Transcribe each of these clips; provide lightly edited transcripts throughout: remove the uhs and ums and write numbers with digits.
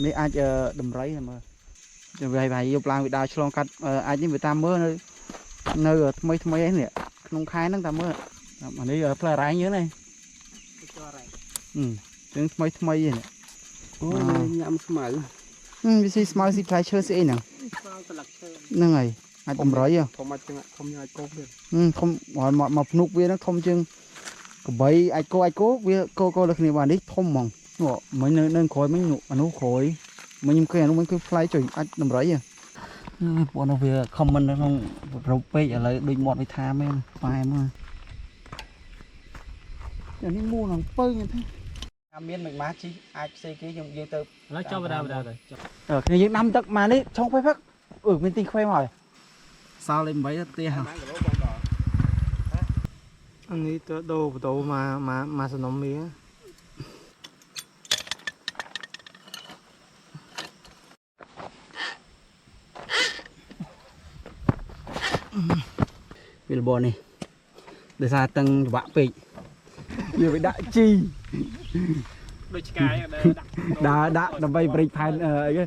នេះអាចដំរីមើលវាយវាយយប់ឡើងវាដើរឆ្លងកាត់អាចនេះវាតាមមើលនៅនៅថ្មីថ្មីអីនេះក្នុងខែហ្នឹងតាមមើលអានេះផ្លែរ៉ែងយើងនេះចឹងថ្មីថ្មីនេះ អូញ៉ាំស្មៅ វាស៊ីស្មៅស៊ីផ្លែឈើស៊ីអីហ្នឹងហ្នឹងហើយអាចដំរី ធំអាចជាងធំអាចគោទៀត ធំមកមកភ្នុកវាហ្នឹងធំជាងកបីអាចគោអាចគោវាគោគោលើគ្នាបាទនេះធំហ្មងនោះមិញនៅនៅក្រោយមិញអានោះក្រោយមិញខ្ញុំឃើញអានោះមិញគឺផ្លែចុយអាចដំរីហ៎ពួកនោះវា comment នៅក្នុងរូបពេកឥឡូវដូចមាត់វាថាមែនប៉ែមកនេះមូនឹងពើងទេមានមិនម៉ាជីអាចផ្សេងគេយើងយើងទៅ ឥឡូវចុះបដាបដាទៅ គ្នាយើងដាំទឹកមកនេះឆុងផឹកអឺមានទីខ្វេមកហើយសល់លេខ8ទៅផ្ទះហ៎ អានេះទៅដូរបដូមកមកមកសំណុំវា វារបនេះដោយសារតឹងច្បាក់ពេកវាไปដាក់ជី ដូចឆ្កែដែរដាក់ ដើរដាក់ដើម្បីប្រិចផែនអីគេ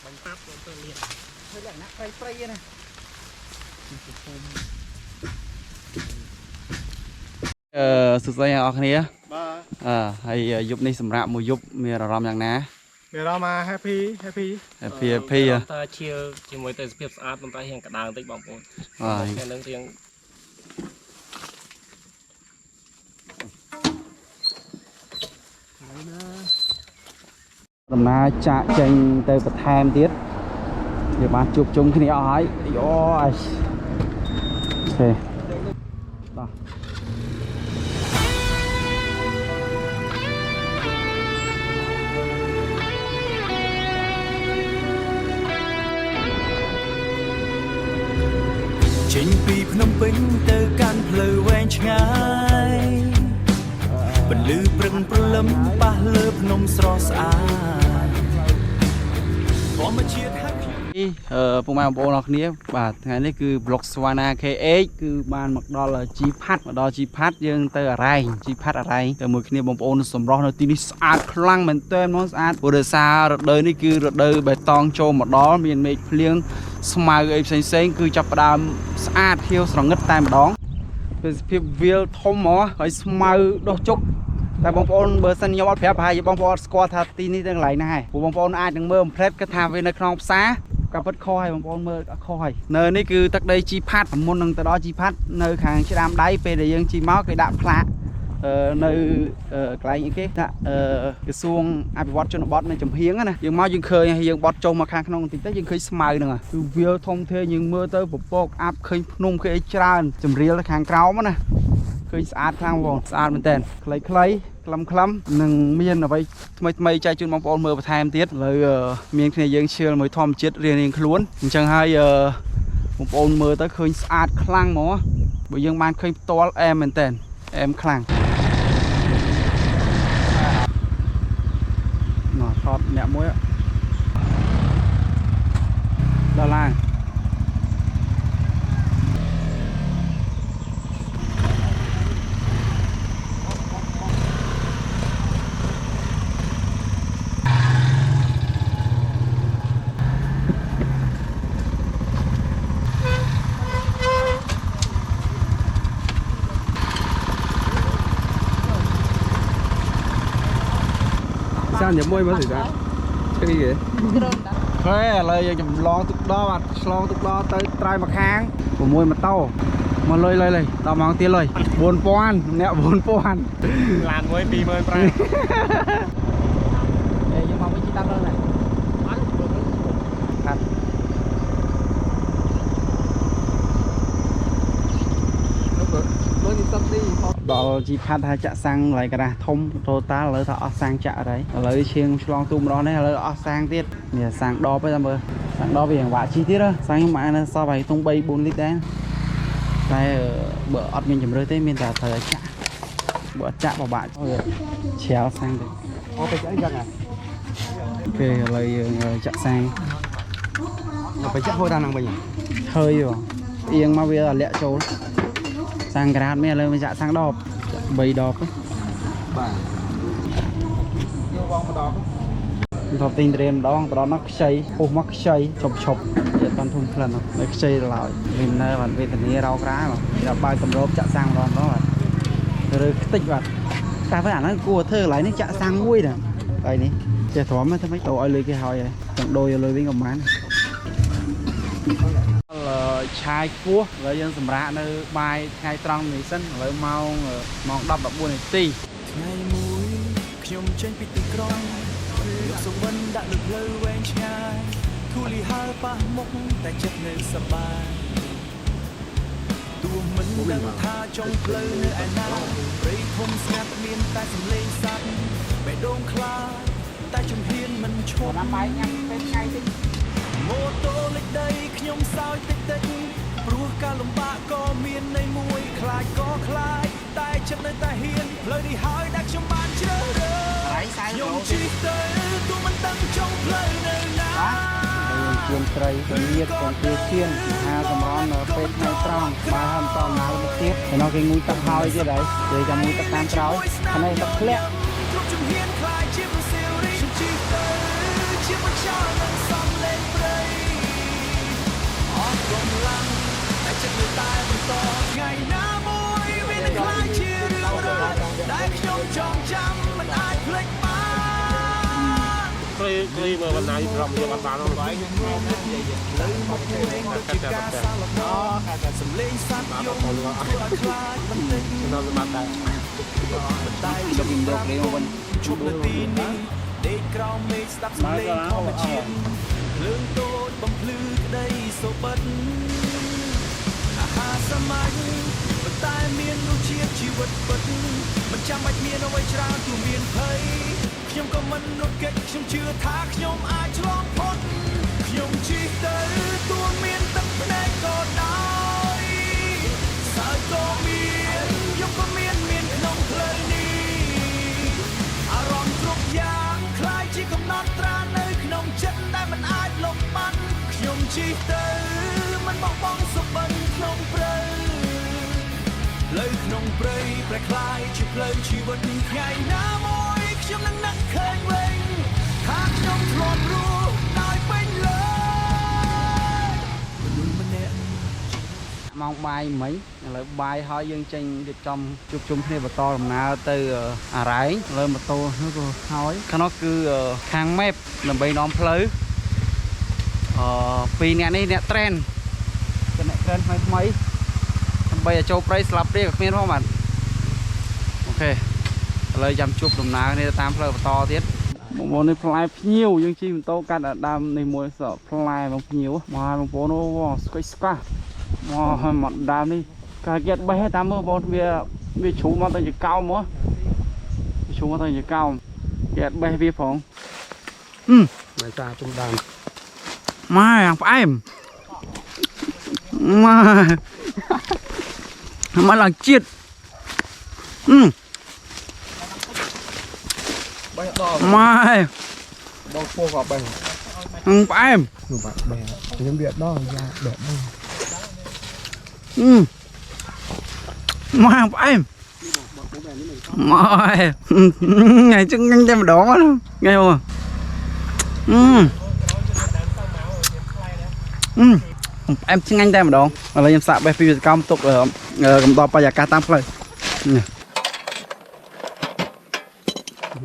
បាញ់ប៉ាប់ទៅលៀន ធ្វើលក្ខណៈព្រៃព្រៃណាអឺសួស្តីអ្នកនរគ្នា បាទ អឺហើយយប់នេះសម្រាប់មួយយប់មានអារម្មណ៍យ៉ាងណា មានអារម្មណ៍ happy happy happy happy តើឈៀលជាមួយទៅសភាពស្អាតប៉ុន្តែរៀងក្តៅបន្តិចបងប្អូន បាទ ថ្ងៃនឹងរៀង ដំណើរចាក់ចេញទៅបន្ថែមទៀតយើងបានជួបជុំគ្នាអស់ហើយអូយអូខេតោះ ចេញពីភ្នំពេញទៅកាន់ផ្លូវវែងឆ្ងាយពន្លឺព្រឹកព្រលឹមប៉ះលើភ្នំស្រស់ស្អាតធម្មជាតិហាក់ខ្ញុំ អឺពុកម៉ែបងប្អូនអរគ្នាបាទថ្ងៃនេះគឺ Blog Swana KH គឺបានមកដល់ជីផាត់មកដល់ជីផាត់យើងទៅអរ៉ែងជីផាត់អរ៉ែងទៅមួយគ្នាបងប្អូនសម្រស់នៅទីនេះស្អាតខ្លាំងមែនទែនហ្មងស្អាតព្រោះដោយសាររដូវនេះគឺរដូវបៃតងចូលមកដល់មានមេឃភ្លៀងស្មៅអីផ្សេងផ្សេងៗគឺចាប់ផ្ដើមស្អាតខៀវស្រងឹតតែម្ដងទេសភាពវាលធំហ្មងហើយស្មៅដុះជុកតែបងប្អូនបើសិនខ្ញុំអត់ប្រាប់ប្រហែលជាបងប្អូនអត់ស្គាល់ថាទីនេះទៅកន្លែងណាហើយព្រោះបងប្អូនអាចនឹងមើលបំផ្លែតគិតថាវានៅក្នុងផ្សារ ក៏ពិតខុសហើយបងប្អូនមើលខុសហើយនៅនេះគឺទឹកដីជីផាត់មុននឹងទៅដល់ជីផាត់នៅខាងឆ្ដាមដៃពេលដែលយើងជីមកគេដាក់ផ្លាកនៅកន្លែងអីគេដាក់ក្រសួងអភិវឌ្ឍជនបទនៅចំហៀងណាយើងមកយើងឃើញហើយយើងបត់ចុះមកខាងក្នុងបន្តិចទៅយើងឃើញស្មៅហ្នឹងគឺវាលធំធេងយើងមើលទៅពពកអាប់ឃើញភ្នំឃើញអីច្រើនចម្រៀលទៅខាងក្រោមណាឃើញស្អាតខ្លាំងបងស្អាតមែនតើខ្លីៗក្លឹមក្លឹមនឹងមានអ្វីថ្មីថ្មីចែកជូនបងប្អូនមើលបន្ថែមទៀតឥឡូវមានគ្នាយើងឈៀលមួយធម្មជាតិរៀងរៀងខ្លួនអញ្ចឹងហើយបងប្អូនមើលទៅឃើញស្អាតខ្លាំងហ្មងបើយើងបានឃើញផ្ទាល់អែមមែនតើអែមខ្លាំងមកថតអ្នកមួយដល់ឡើង សានជាមួយមើលសិចាឆ្កីគេ ហើយឥឡូវយើងចម្លងទឹកដបាទឆ្លងទឹកដទៅត្រើយមកខាង6ម៉ូតូមកលុយលុយលុយដល់ម៉ោងទៀតលុយ4000ម្នាក់4000 ឡានមួយ25000 អេយើងមកវិញជីតាំងដល់ណាខាត់ មើលនេះសត្វនេះ ដល់ជីផាត់ថាចាក់សាំងកន្លែងក្រាស់ធំ total ឥឡូវថាអស់សាំងចាក់ហើយឥឡូវឈៀងឆ្លងទូម្ដងនេះឥឡូវអស់សាំងទៀតនេះសាំងដបឯងតាមមើលសាំងដបវាយ៉ាងវាក់ជីទៀតហ៎សាំងខ្ញុំអានសល់ហើយតុង3 4លីត្រដែរតែបើអត់មានជំរឿទេមានតែត្រូវឲ្យចាក់បើអត់ចាក់ពិបាកជ្រាលសាំងទៅ អូទៅអីចឹងហ៎ គេឥឡូវយើងចាក់សាំង ទៅចាក់ហូរតាមហ្នឹងវិញ ហើយបងអៀងមកវាលាក់ចូលសាំងក្រាតមានឥឡូវវាចាក់សាំងដបចាក់3ដប បាទ ខ្ញុំធ្លាប់ទិញទៅរៀនម្ដងទៅដល់នោះខ្ចីពុះមកខ្ចីឈប់ឈប់និយាយអត់តាន់ធុំក្លិននៅខ្ចីឡើយវិញនៅបាទវេទនារោក្រាបាទដល់បើកកម្របចាក់សាំងម្ដងម្ដងបាទឬខ្ទេចបាទតែវិញអាហ្នឹងគួរធ្វើកន្លែងនេះចាក់សាំងមួយណាកន្លែងនេះចេះទ្រាំទេធ្វើម៉េចទៅឲ្យលុយគេហើយហើយចង់ដូរយកលុយវិញក៏បានឆាយខ្ពស់ឥឡូវយើងសម្រាកនៅបាយថ្ងៃត្រង់នេះសិនឥឡូវម៉ោងម៉ោង10 14នាទី ថ្ងៃមួយខ្ញុំចេញពីទីក្រុងយកសុបិនដាក់លើផ្លូវវែងឆ្ងាយធូលីហើប៉ះមុខតែចិត្តនៅសប្បាយទោះមិនដឹងថាចុងផ្លូវនៅឯណាព្រៃធំស្ងាត់មានតែសំឡេងសត្វបេះដូងខ្លាតែជំហានមិនឈប់ បាយញ៉ាំពេលថ្ងៃតិច ម៉ូតូលិចដីខ្ញុំសោយតិចតិចព្រោះការលំបាកក៏មានន័យមួយខ្លាចក៏ខ្លាចតែចិត្តនៅតែហ៊ានផ្លូវនេះហើយដែលខ្ញុំបានជ្រើសរើសខ្ញុំជិះទៅទោះមិនដឹងចុងផ្លូវនៅណា យើងជៀនត្រីពលាតពងទាជៀនអាហារសម្រន់នៅពេលថ្ងៃត្រង់បាយហើយបន្តដំណើរមកទៀតឯនោះគេងូតទឹកហើយទៀតហើយគេចាំងូតទឹកតាមក្រោយខាងនេះទឹកធ្លាក់ គ្រប់ជំហានខ្លាចជាប្រសិរីខ្ញុំជិះទៅជាមួយខ្យល់និងសំឡេងព្រៃអស់កម្លាំងតែចិត្តនៅតែបន្តថ្ងៃណាមួយវានឹងក្លាយជារឿងរ៉ាវដែលខ្ញុំចងចាំមិនអាចភ្លេចបាន គ្រីគ្រីមើលបណ្ណាយព្រមយកអត់បានហ្នឹងបាយ លើមកវែងដូចជាការសាឡបងសំលេងសត្វយំធ្វើឲ្យខ្លាចបន្តិច ខ្ញុំសម្បត្តិដែរ តែ ជុំយកលេងមកវិញ ជប់នៅទីនេះដេកក្រោមមេឃស្ដាប់សំឡេងធម្មជាតិភ្លើងតូចបំភ្លឺក្តីសុបិនអាហារសាមញ្ញប៉ុន្តែមានរសជាតិជីវិតពិតមិនចាំបាច់មានអ្វីច្រើនទោះមានភ័យខ្ញុំក៏មិនរត់គេចខ្ញុំជឿថាខ្ញុំអាចឆ្លងផុតខ្ញុំជិះទៅទោះមានទឹកភ្នែកក៏ដោយសើចក៏មានយំក៏មានមានក្នុងផ្លូវនេះ អារម្មណ៍គ្រប់យ៉ាងคล้ายជាកំណត់ត្រានៅក្នុងចិត្តដែលមិនអាចលុបបាត់ខ្ញុំជិះទៅមិនបោះបង់សុបិនក្នុងព្រៃផ្លូវក្នុងព្រៃប្រែក្លាយជាផ្លូវជីវិតថ្ងៃណាមួយខ្ញុំនឹងនឹកឃើញវិញថាខ្ញុំធ្លាប់រស់ដោយពេញលើមនុស្សម្នាក់ ម៉ោងបាយមិញឥឡូវបាយហើយយើងចេញរៀបចំជួបជុំគ្នាបន្តដំណើរទៅអារ៉ែងឥឡូវម៉ូតូនោះក៏ហើយខាងនោះគឺខាងម៉េបដើម្បីនាំផ្លូវអឺពីរអ្នកនេះអ្នកត្រេនគឺអ្នកត្រេនថ្មីថ្មីដើម្បីឲ្យចូលព្រៃស្លាប់ព្រាក៏គ្មានផងបាទ OK ឥឡូវចាំជួបដំណើរគ្នាតាមផ្លូវបន្តទៀតបងប្អូននេះផ្លែភ្ញៀវយើងជិះម៉ូតូកាត់ដើមនេះមួយសក់ផ្លែបងភ្ញៀវមកបងប្អូនអូស្គាច់ស្កាស់ មកហើយមកដើមនេះកាគេអត់បេះទេតាមមើលបងវាវាជ្រុះមកទៅជាកោមហ៎វាជ្រុះមកទៅជាកោមគេអត់បេះវាផង មកសាជំដើម ម៉ែអាផ្អែមម៉ែមកឡើងជាតិអឺ បេះដល់ ម៉ែ បងពោះក៏បេះ អឺផ្អែម នោះបាក់បេះខ្ញុំវាដល់យ៉ាដកបង អឺម៉ែផ្អែមម៉ែថ្ងៃចឹងញ៉ាំតែម្ដងថ្ងៃមកអឺ អឺផ្អែមឆ្ងាញ់តែម្ដងឥឡូវខ្ញុំសាកបេះពីវិសកម្មទុកកំដរបរិយាកាសតាមផ្លូវនេះ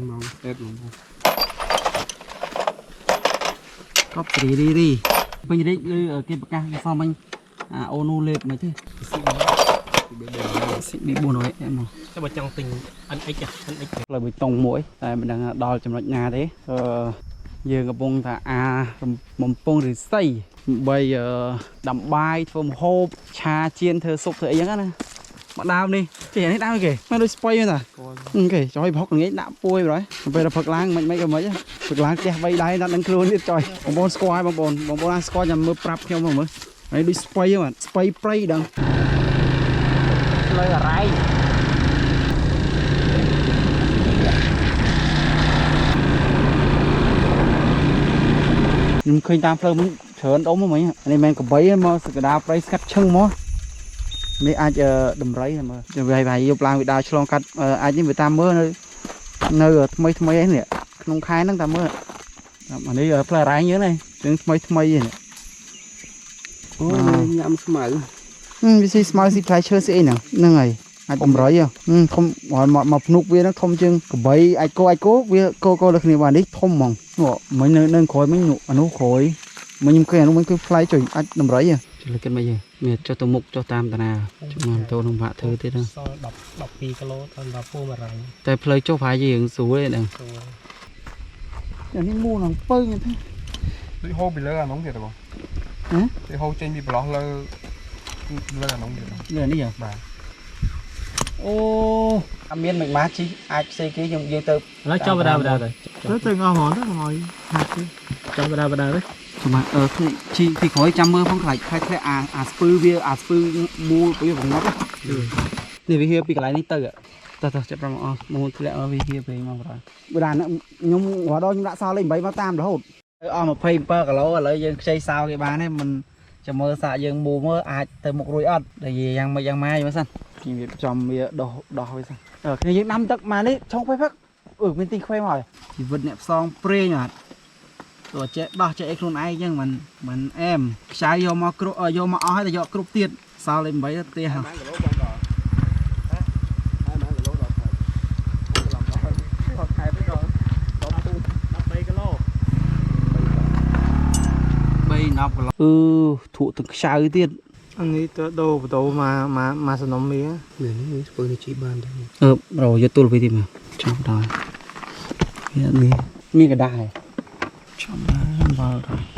ម៉ោងអេតបង កប់រីរីរីពេញរាជឬគេប្រកាសសមមិញអាអូនូលេបមិនទេ CB 400អែមក តែបើចង់ទិញ NX NX ផ្លូវបេតុងមួយតែមិនដឹងដល់ចំណុចណាទេអឺយើងកំពុងថាអាបំពងឫស្សីដើម្បីដាំបាយធ្វើម្ហូបឆាចៀនធ្វើស៊ុបធ្វើអីចឹងណាមកដើមនេះគេនេះដើមគេមិនដូចស្ពៃមែនតា គេចុយផុកងាយដាក់ពួយប្រហែលពេលដល់ផឹកឡើងមិនមិនក៏មិនផឹកឡើងផ្ទះបីដៃដល់ដឹងខ្លួនទៀតចុយបងប្អូនស្គាល់ហើយបងប្អូនបងប្អូនណាស្គាល់ចាំមើលប្រាប់ខ្ញុំមកមើលហើយដូចស្ពៃហ្នឹងបាទស្ពៃព្រៃដឹងផ្លូវអរ៉ៃខ្ញុំឃើញតាមផ្លូវមិនច្រើនដុំហ្នឹងមិញនេះមិនកបីមកសក្តាព្រៃស្កាត់ឈឹងមកនេះអាចដំរីមើលវាយយប់ឡើងវាដើរឆ្លងកាត់អាចនេះវាតាមមើលនៅនៅថ្មីថ្មីអីនេះក្នុងខែហ្នឹងតាមមើល អានេះផ្លែរ៉ែងយើងនេះយើងថ្មីថ្មីនេះ អូញ៉ាំស្មៅ វាស៊ីស្មៅស៊ីផ្លែឈើស៊ីអីហ្នឹងហ្នឹងហើយអាចបំរុយធំមកមកភ្នុកវាហ្នឹងធំជាងកបីអាចគោអាចគោវាគោគោលើគ្នាបាទនេះធំហ្មងនោះមិញនៅនៅក្រោយមិញអានោះក្រោយមិញខ្ញុំឃើញអានោះមិញគឺផ្លែចុយអាចដំរីចុះលើគិតមកយើងមានចុះទៅមុខចុះតាមតាណាជុំម៉ូតូនឹងបាក់ធ្វើទៀត សល់10 12គីឡូដល់ដល់ពូមរ៉ាញ់ តែផ្លូវចុះប្រហែលជារឿងស្រួលទេហ្នឹង ស្រួល អានេះមូលនឹងពើងទេ ដូចហូរពីលើអានោះទៀតបង ហ៎ ដូចហូរចេញពីប្រឡោះលើលើអានោះទៀតបង លើនេះហ៎ បាទ អូអត់មានមិនម៉ាជីអាចផ្សេងគេយើងយើងទៅ ឥឡូវចុះបដាបដាទៅ ទៅទៅអស់ហ្មងទៅកុំឲ្យហាត់ទេ ចុះបដាបដាទៅ ចាំអឺគ្នាជីពីក្រោយចាំមើលផងខ្លាចខ្លាចធ្លាក់អាអាស្ពឺវាអាស្ពឺមូលវាបង្ងប់នេះវាហៀពីកន្លែងនេះទៅតោះតោះចាប់ប្រមអស់មូលធ្លាក់មកវាហៀពេកមកប្របើដាខ្ញុំរហូតដល់ខ្ញុំដាក់សល់លេខ8មកតាមរហូតអស់27គីឡូឥឡូវយើងខ្ចីសោគេបានទេមិនចាំមើលសាកយើងមូមើលអាចទៅមុខរួចអត់ដែលយ៉ាងម៉េចយ៉ាងម៉ាយមើលសិនខ្ញុំរៀបចំវាដោះដោះវាសិនគ្នាយើងដាំទឹកមកនេះឆុងផឹកអឺមានទីខ្វេមកជីវិតអ្នកផ្សងព្រេងអត់ ទោះចេះដោះចេះអីខ្លួនឯងចឹងមិនមិនអែមខ្ចៅយកមកគ្រប់យកមកអស់ហើយតែយកគ្រប់ទៀតសល់លេខ8ទៅផ្ទះហ៎ គីឡូបងដល់ហ៎ហើយ1គីឡូដល់ខែដល់ខែទៅដល់ 13គីឡូ 3 10គីឡូអឺធក់ទាំងខ្ចៅទៀត អានេះទៅដូរបដូរមកមកមកសំណុំវា នេះស្ពឺនេះជីបានដែរ អឺរយកទូលវិញទៀតមកចាំដល់វាមានមានកដាស់ហើយចាំដល់ដល់ដល់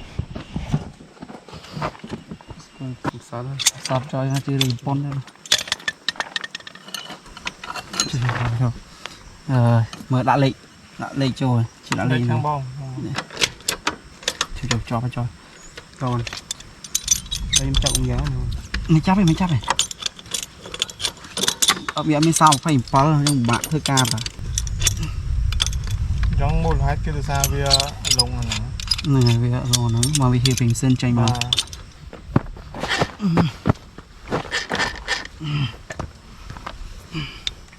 សល់ សបចយមកជឿរីប៉ុនដែរអឺមើលដាក់លេខដាក់លេខចូលជិះដាក់លេខ ខាងបង ជួយជាប់ជាប់ចុះ កូនខ្ញុំចាប់អង្គយ៉ាង មិនចាប់ទេមិនចាប់ទេអត់វាអត់មានសោ27ខ្ញុំពិបាកធ្វើការបាទ ចង់មូលហេតុគឺដោយសារវាលងហ្នឹង ហ្នឹងហើយវារហ្នឹងមកវាហៀពីម៉ាស៊ីនចេញមក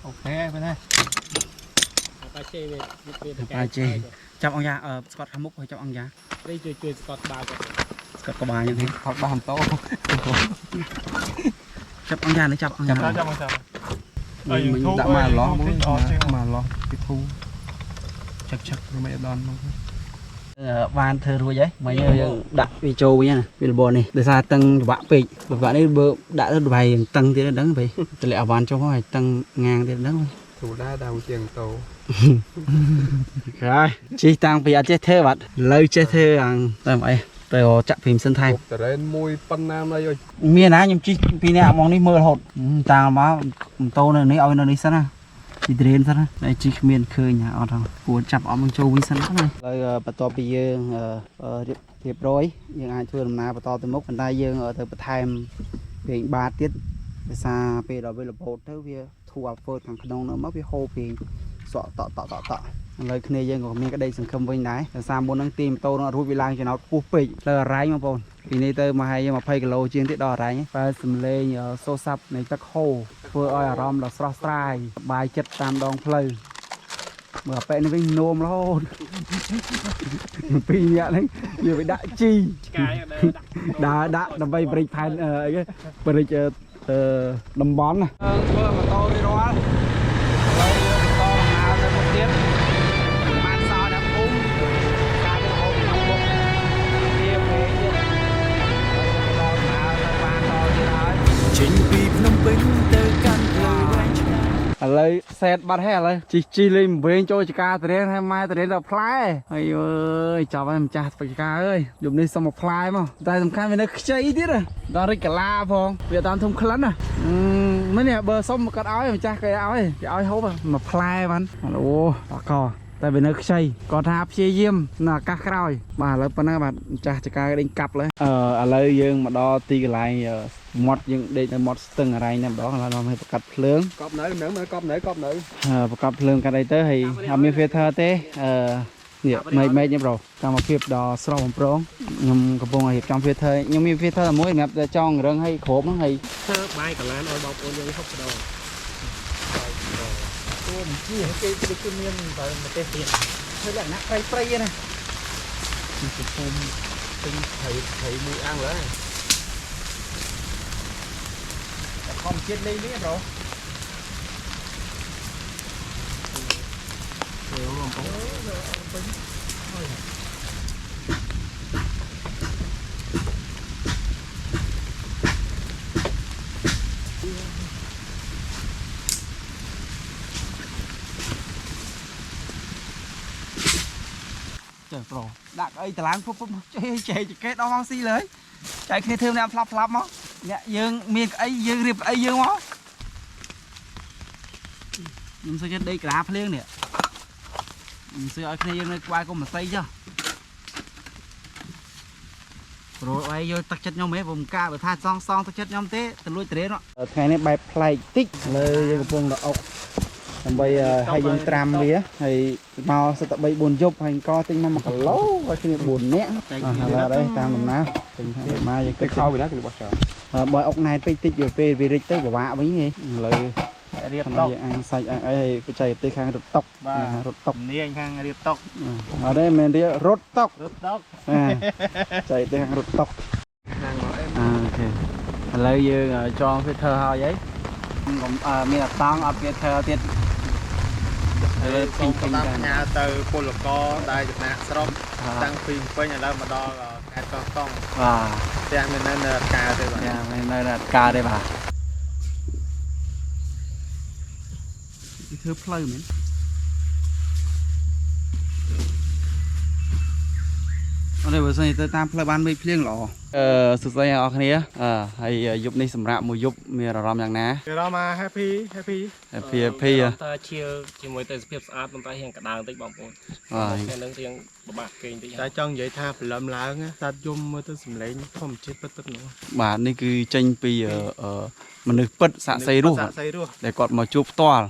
អូខេប៉ុណ្ណា ប៉ាជេវាវា ប៉ាជេចាប់អង្គយ៉ាអឺស្កត់ខាងមុខហើយចាប់អង្គយ៉ា នេះជួយជួយស្កត់បាល់គាត់ ស្កត់ក្បាលយ៉ាងនេះ ថតបានតោ ចាប់អង្គយ៉ានេះចាប់អង្គយ៉ា ចាំចាំចាំ មិញដាក់មកឡោះមួយមកឡោះពីធូ ឆឹកឆឹក មិនអត់ដល់នោះ បានធ្វើរួចហើយមិញយើងដាក់វាចូលវិញណាវារបនេះដោយសារតឹងច្បាក់ពេកច្បាក់នេះបើដាក់ទៅដៃតឹងទៀតដឹងពេកតម្លាក់អវ៉ាន់ចុះហើយតឹងងាងទៀតដឹង ស្រួលដែរដើមជាងតោ ហើយជិះតាំងពីអត់ចេះធ្វើបាទលើចេះធ្វើអាងតែអីទៅចាក់ពីម៉ាស៊ីនថែម តរ៉េនមួយប៉ុណ្ណាណីអុយ មានណាខ្ញុំជិះពីនេះអាម៉ងនេះមើលរហូតតាមមកម៉ូតូនៅនេះឲ្យនៅនេះសិនណាជីដ្រៀនសិនណាតែជិះគ្មានឃើញអត់ហ៎គួរចាប់អត់មកចូលវិញសិនណាឥឡូវបន្ទាប់ពីយើងរៀបរៀបរយយើងអាចធ្វើដំណើរបន្តទៅមុខប៉ុន្តែយើងទៅបន្ថែមពេងបាតទៀតដោយសារពេលដល់វារបូតទៅវាធូរអាហ្វឺតខាងក្នុងនោះមកវាហូរពេងសក់តក់តក់តក់តក់ឥឡូវគ្នាយើងក៏មានក្តីសង្ឃឹមវិញដែរដោយសារមុនហ្នឹងទីម៉ូតូនឹងរួចវាឡើងចំណោតខ្ពស់ពេកលើអរ៉ែងបងប្អូនពីនេះទៅមកហើយ20គីឡូជាងទៀតដល់អរ៉ែងបើសំលេងសូរស័ព្ទនៃទឹកហូរធ្វើឲ្យអារម្មណ៍ដ៏ស្រស់ស្រាយសប្បាយចិត្តតាមដងផ្លូវមើលអាប៉ែនេះវិញនោមរហូតពីរនាក់ហ្នឹងវាไปដាក់ជី ឆ្កាយដើរដាក់ ដើរដាក់ដើម្បីបរិចផែនអីគេបរិចអឺតំបន់ណាធ្វើម៉ូតូរួចរាល់ឥឡូវយើងបន្តដំណើរទៅមុខទៀតបានសល់ដល់ភូមិការទៅហូបក្នុងមុខវាពេកទៀតបន្តដំណើរទៅបានដល់ទៀតហើយ ចេញពីភ្នំពេញទៅកាន់ផ្លូវវែងឆ្ងាយ ឥឡូវសេតបាត់ហើយឥឡូវជីជីលេងវែងចូលចកាតរៀនហើយម៉ែតរៀនដល់ផ្លែហើយអើយចាប់ហើយម្ចាស់បច្ចកាអើយយប់នេះសុំមកផ្លែមកតែសំខាន់វានៅខ្ចីទៀតដល់រិចកាឡាផងវាតាមធំក្លិនណាមិននេះបើសុំគាត់ឲ្យម្ចាស់គេឲ្យគេឲ្យហូបមកផ្លែបានអូតកតែវានៅខ្ចីគាត់ថាព្យាយាមនៅឱកាសក្រោយបាទឥឡូវប៉ុណ្ណឹងបាទម្ចាស់ចកាដេញកាប់លើអឺឥឡូវយើងមកដល់ទីកន្លែងមាត់យើងដេកនៅមាត់ស្ទឹងអរ៉ែងតែម្ដងឥឡូវដល់មកប្រកាត់ភ្លើង កប់នៅនៅមើលកប់នៅកប់នៅ ប្រកបភ្លើងកាត់អីទៅហើយអត់មាន filter ទេអឺនេះមេឃមេឃនេះប្រូកម្មភាពដ៏ស្រស់បំព្រងខ្ញុំកំពុងរៀបចំ filter ខ្ញុំមាន filter តែមួយសម្រាប់តែចង់រឹងឲ្យគ្រប់ហ្នឹងហើយ ធ្វើបាយកលានឲ្យបងប្អូនយើងហូបដង គេគេគឺមានបើម្ទេសទៀត ធ្វើលក្ខណៈប្រៃប្រៃណា ជីកំពុំទិញត្រីត្រីមួយអាំងឡើយតែខំជាតិលេងនេះប្រូ ចេះប្រូដាក់អីតឡើងពុបពុបចេះចេះចកេះដល់មកស៊ីលើចែកគ្នាធ្វើម្នាក់ផ្លាប់ផ្លាប់មកអ្នកយើងមានកៅអីយើងរៀបកៅអីយើងមកខ្ញុំសើចិត្តដេកក្រាភ្លៀងនេះខ្ញុំសើឲ្យគ្នាយើងនៅក្បែរកុំម្សីចុះប្រូអីយកទឹកចិត្តខ្ញុំហ៎ព្រោះមិនកាបើថាសងសងទឹកចិត្តខ្ញុំទេទៅលួចត្រេនថ្ងៃនេះបែបប្លែកតិចលើយើងកំពុងតែអុកដើម្បីឲ្យយើងត្រាំវាហើយមកសិតតែ3 4យប់ហើយកទិញមក1គីឡូឲ្យគ្នា4នាក់អស់ហើយតាមដំណើរទិញថាមកយើង ទៅ គិត ខោពីណាគឺបោះចោល បើអុកណែតពេកតិចវាពេលវារិចទៅពិបាកវិញហីឥឡូវ រៀបតុក ខាងអាំងសាច់អាំងអីហើយបច្ចេកទេសខាងរត់តុក បាទ រត់តុក នាងខាងរៀបតុក អត់ទេមិនរៀរត់តុក រត់តុក បច្ចេកទេសខាងរត់តុក OK ឥឡូវយើងចង filter ហើយអីកុំមានអតង់អត់ filter ទៀតឥឡូវ សូម ពេញពេញ តាមផ្ញើទៅពលករដែលចំណាក់ស្រុកតាំងពីភ្នំពេញឥឡូវមកដល់ខេត្តកោះកុង បាទ ផ្ទះមាននៅនៅកាទេបាទ យ៉ាមិននៅដល់ការទេបាទធ្វើផ្លូវមែនអត់ទេបើសិនជាទៅតាមផ្លូវបានមេឃភ្លៀងល្អអឺសួស្តីអ្នកនរគ្នាអឺហើយយប់នេះសម្រាប់មួយយប់មានអារម្មណ៍យ៉ាងណា គេរម happy happy happy happy ហ៎ តែឈៀលជាមួយទេសភាពស្អាតប៉ុន្តែរៀងក្តៅបន្តិចបងប្អូន បាទ ថ្ងៃហ្នឹងរៀងពិបាកគេងតិច តែចង់និយាយថាព្រលឹមឡើងសត្វយំមើលទៅសំឡេងធម្មជាតិពិតពិតហ្មង បាទនេះគឺចេញពីអឺមនុស្សពិតសាក់សីរស់ សាក់សីរស់ ដែលគាត់មកជួបផ្ទាល់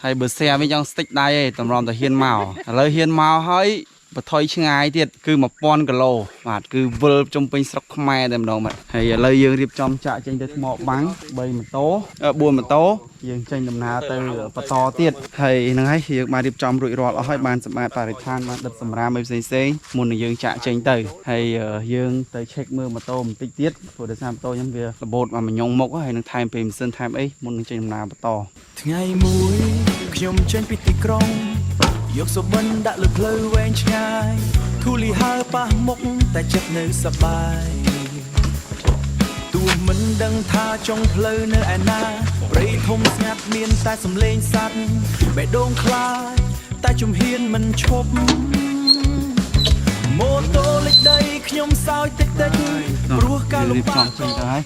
ហើយបើ share វិញចង់ស្តិចដៃឯងតម្រាំតែហ៊ានមកឥឡូវហ៊ានមកហើយបថុយឆ្ងាយទៀតគឺ1000គីឡូបាទគឺវិលជុំពេញស្រុកខ្មែរតែម្ដងបាទហើយឥឡូវយើងរៀបចំចាក់ចេញទៅថ្មបាំង3ម៉ូតូ4ម៉ូតូយើងចេញដំណើរទៅបន្តទៀតហើយហ្នឹងហើយយើងបានរៀបចំរួចរាល់អស់ហើយបានសម្អាតបរិស្ថានបានដុតសម្រាមអីផ្សេងផ្សេងៗមុននឹងយើងចាក់ចេញទៅហើយយើងទៅ check មើលម៉ូតូបន្តិចទៀតព្រោះដោយសារម៉ូតូខ្ញុំវារបូតមកញងមុខហើយនឹងថែមពេលម៉ាស៊ីនថែមអីមុននឹងចេញដំណើរបន្ត ថ្ងៃមួយខ្ញុំចេញពីទីក្រុងយកសុបិនដាក់លើផ្លូវវែងឆ្ងាយធូលីហើប៉ះមុខតែចិត្តនៅសប្បាយទោះមិនដឹងថាចុងផ្លូវនៅឯណាព្រៃធំស្ងាត់មានតែសំឡេងសត្វបេះដូងខ្លាចតែជំហានមិនឈប់ម៉ូតូលិចដីខ្ញុំសោយតិចតិចព្រោះការលំបាក រៀបចំចេញទៅហើយ